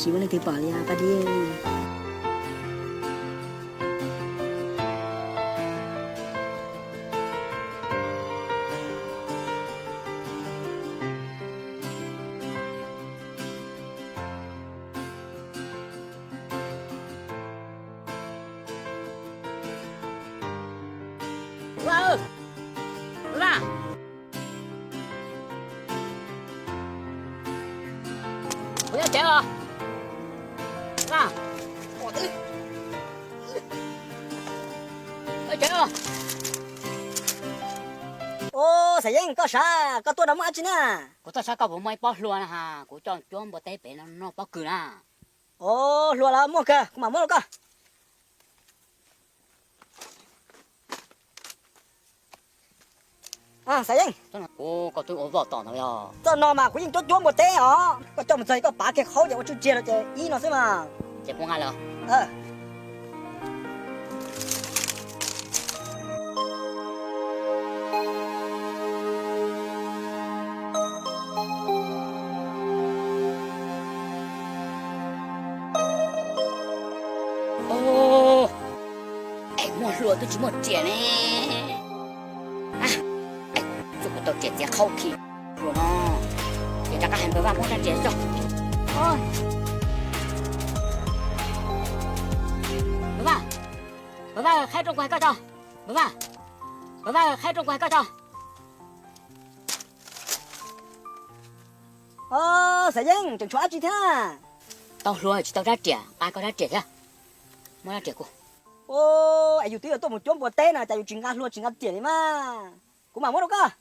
Tsis muaj leej twg pom li, pab dib. Vaj, Vaj, kuv nyob tsev os. Vaj, nyob tsev os. Ua, Xaiv Yeeb, koj sav, koj tuaj no muaj dab tsi na? Kuv tuaj saib koj puas muaj ib pob hlua na has, kuv coj cuab npua teb pem no noj pob kws na. Ua, hlua los muaj kawg, kuv mam muab rau koj. Xaiv Yeeb, kuv, koj twb ua voj tom ntawd yog? Txoj no mas kuv yeej cuab cuab npua teb os, koj coj mus txog koj pav kiag qhaub ces ua tswj tsiag rau ces ib no xwb mas. Ces kuv nqa lawm. Es muaj hlua twb tsis muaj riam ne. Tsuas kuv tau riam txiav qhaub khi hlua no, ces rov qab hais Npawg Vaj muab rab riam tso. Npawg Vaj, Npawg Vaj, qhaib rooj kuv hais koj tso. Npawg Vaj, Npawg Vaj, qhaib rooj kuv hais koj tso. Xaiv Yeeb, tseem tshuav dab tsi thiab? Tau hlua tsis tau rab riam, nqa koj rab riam thiab. Muab rab riam kuv. Es yus twb yuav tuaj mus cuab npua teb no cas yus tsis nqa hlua tsis nqa riam li mas. Kuv mam muab rau koj.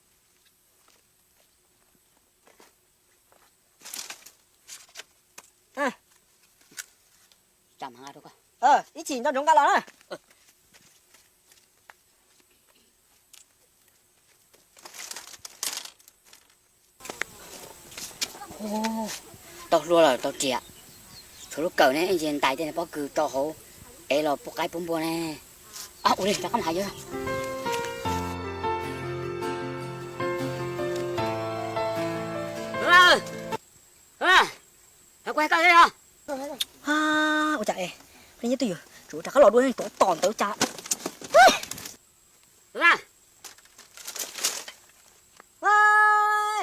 Ib chim nco ntsoov nqa los na. Tau hlua lawm tau riam, tshuav lub kawm ne, ib ntsis ntais tej pob kws rau hauv ev los pub qaib pub npua ne. Ua li rov qab mus hais yawg. Kuv hais koj os. Ua cas es nyob twj ywm tsuas rov qab los dua tsov tom ntawd cas.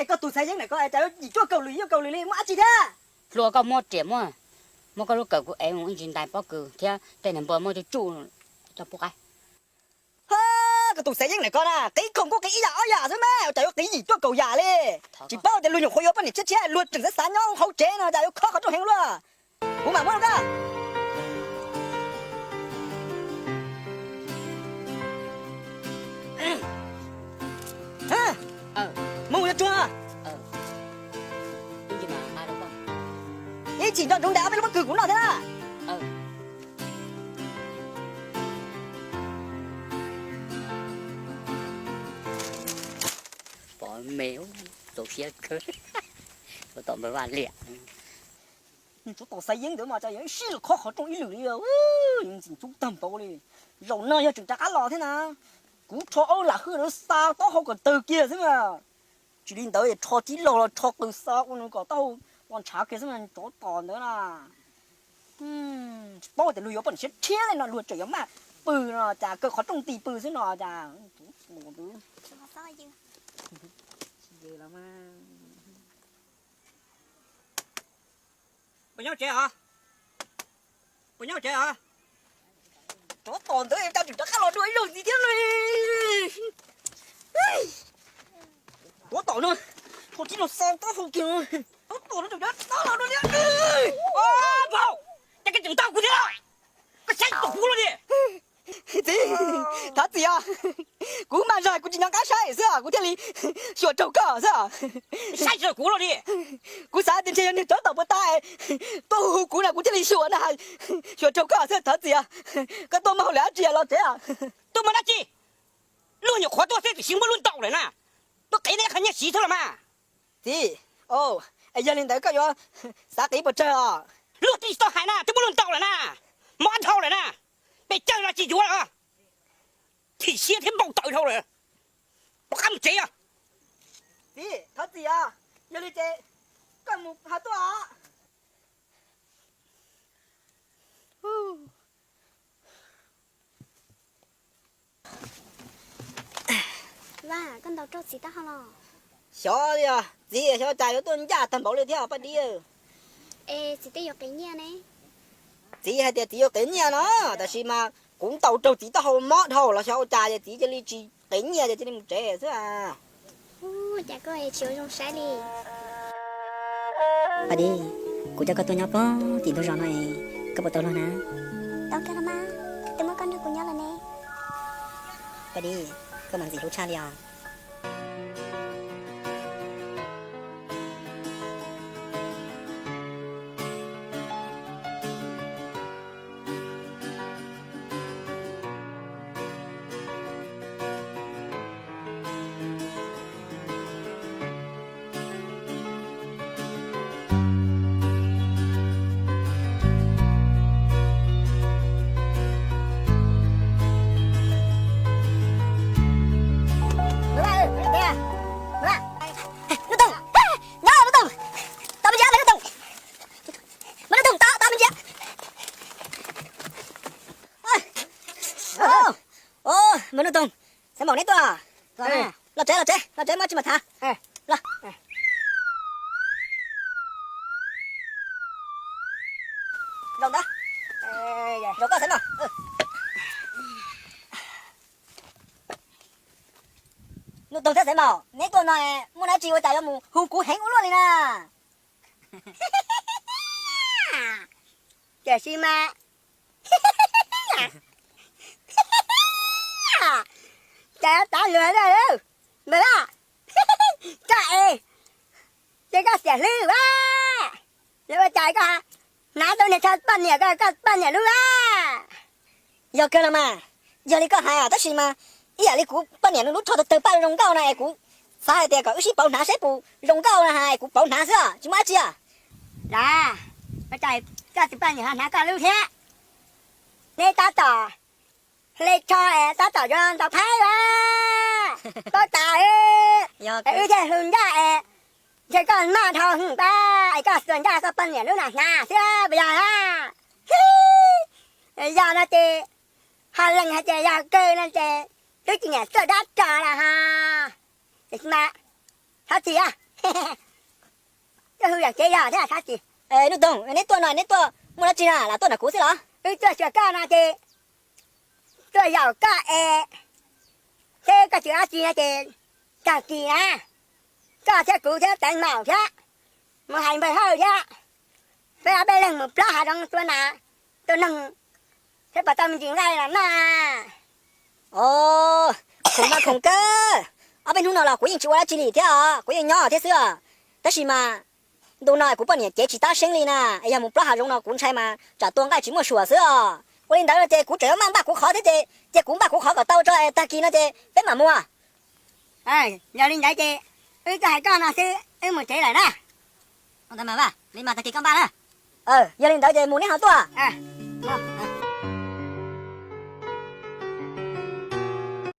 Koj tus Xaiv Yeeb ntawm ko cas yuav yim cuaj kaum lwm cuaj kaum lwm li, muaj dab tsi thiab? Hlua koj muab riam muab, muab koj lub kawm kuv ev mus ib ntsis ntais pob kws thiab tej niag npua muab tsuj tsuj coj pub qaib. Koj tus Xaiv Yeeb ntawm ko na, qiv khoom kuj qiv ib yam ob yam xwb mas, cas yuav qiv yim cuaj kaum yam li. Tsis paub tias luag nyuam qhuav yuav poj niam tshiab tshiab, luag tseem xav xav nyob hauv tsev no cas yuav khob qhov rooj heev luaj. Kuv mam muab rau koj. Mus yuav tsuag. Ib chim nco ntsoov ntais ob peb lub pob kws kuv noj thiab na. Pom me, txaus siab kawg. Tsov tom Npawg Vaj liam. Tsov tom Xaiv Yeeb ntawd mas cas yuav sib lawm khob qhov rooj ib lwm li, ntxim ntxub tag npaum li. Zaum no yog tseem rov qab los thiab na, kuv rho aub lam hwj rau xa taub hau kom tawg kiag xwb mas. Tsis li ntawd rho tib laug los rho qws xa ua kom taub hau ua ntshav kiag xwb mas tsov tom ntawd na. Tsis paub tias luag yuav poj niam siab rhiab li no luag tseem yuav maj pw no cas kaw qhov rooj ti pw xwb no cas. Puas nyob tsev os? Puas nyob tsev os? Tsov tom ntawd cas tseem rov qab los dua ib zaug ntxiv thiab li. Tsov tom no, rho tib laug xa taub hau kiag. Tsov tom no tseem rov qab los dua thiab. Ces koj tseem ntaus kuv thiab, koj saib tau kuv los li. Txiv, thov txim os. Kuv maj zog kuv tsis nco qab saib xwb os, kuv thiaj li xyuas raug koj xwb os. Saib tsis tau kuv los li. Kuv xav tias ntshe yog niag tsov tom puas tas tuaj hu hu kuv no kuv thiaj li xyuas na. Xyuas raug koj xwb, thov txim os. Koj tuaj muaj hauj lwm dab tsi los tsev os? Tuaj muaj dab tsi? Luag nyuam qhuav tuaj xwb twb muab luag ntaus lawm na. Tuaj qiv nej qhov nyiaj siv xwb los mas. Txiv, es yog li ntawd koj yuav xav qiv puas tsawg os? Luag twb tsis tau hais na twb muab luag ntaus lawm na. Mob dhau lawm na. Pes tsawg los tsis yuav lawm. Chim siab thiab npau taws dhau lawm. Rov qab mus tsev os. Txiv, thov txim os. Yog li ces koj mus ho tuaj os. Vaj, koj ntaus rau txiv taub hau los? Xyov li os, txiv xyov cas yuav tuaj ncaj tag npaum li thiab Paj Dib. Es txiv twb yuav qiv nyiaj ne. Txiv hais tias txiv yuav qiv nyiaj no, tab sis mas kuv ntaus raug txiv taub hau mob dhau los xyov ua cas es txiv cia li tsis qiv nyiaj ces cia li mus tsev xwb. Ua cas koj tsis ua zoo saib li? Paj Dib, kuv coj koj tuaj nyob pog tim ntug zos no es koj puas tau luag na? Tau kawg los mas, twb muab koj nrog kuv nyob lawm ne. Paj Dib, koj mas ntxim hlub tshaj li os. Nuj Toog, nyob Nuj Toog, tau me ntsis, Nuj Toog, Nuj Toog, tau, tau me ntsis. Npawg Nuj Toog, Xaiv Maum neb tuaj. Los tsev, los tsev, los tsev, muaj tsis mas tham. Los. Zoo koj Xaiv Maum. Nuj Toog thiab Xaiv Maum, neb tuaj no muaj dab tsi ua cas yuav mus hu kuv heev ua luaj li na? Tiam sis mas cas tav luag lawm, npawg Vaj, koj es, ces koj xiam hlwb a, ua cas koj hnav tau niag tsho poj niam ko, koj poj niam lub a? Yog kawg los mas, yog li koj hais tab sis mas ib yam li kuv poj niam nws lub tsho tawg tawg paj zoo nkauj na es kuv xav hais tias kom wb sib pauv hnav seb puas zoo nkauj na es kuv pauv hnav xwb tsis muaj dab tsi. Las, ua cas koj tus poj niam ho hnav koj lub thiab? Neb tab tom hle tsho es tab tom yuav ntaus phaib a, paub tas, es wb thiaj hlub ncaj es ntshe koj noj dhau hwv pab es koj xuas ncaj koj poj niam lub no hnav xwb puas yog a? Yog no ces, ho leej hais tias yog kawg no ces twb tsis niam tuaj dab tsi lawm ho. Tiam sis mas, txhob txhim, tuaj hu yam kev yog thiab txhob txhim. Nuj Toog, neb tuaj no neb tuaj muaj dab tsi na, lam tuaj nrog kuv xwb los? Wb tuaj xyuas koj no ces tuaj yaum koj es, seb koj tsis ua dab tsi no ces, tag kis na, koj thiab kuv thiab Xaiv Maum thiab, mus hais npawg Hawj thiab, peb ob peb leeg mus plob hav zoov tua nas tua noog, seb puas tau me ntsis nqaij los noj. Os, khoom mas khoom kawg, ob peb hnub no los kuv yeej tsis ua dab tsi li thiab os, kuv yeej nyob thiab xwb os. Tab sis mas ntu no kuv poj niam cev tsis tab seeb li na, es yog mus plob hav zoov no kuv ntshai mas tsam tua nqaij tsis muaj suam xwb os. Ua li ntawd no ces kuv tseem yuav maj npaj kuv qhov thiab ces cia kuv npaj kuv qhov kom tau tso es tag kis no ces peb mam mus. Yog li ntawd ces wb tuaj hais koj no xwb, wb mus tsev lawm na. Li mas tag kis koj npaj na. Yog li ntawd ces mus neb ho tuaj.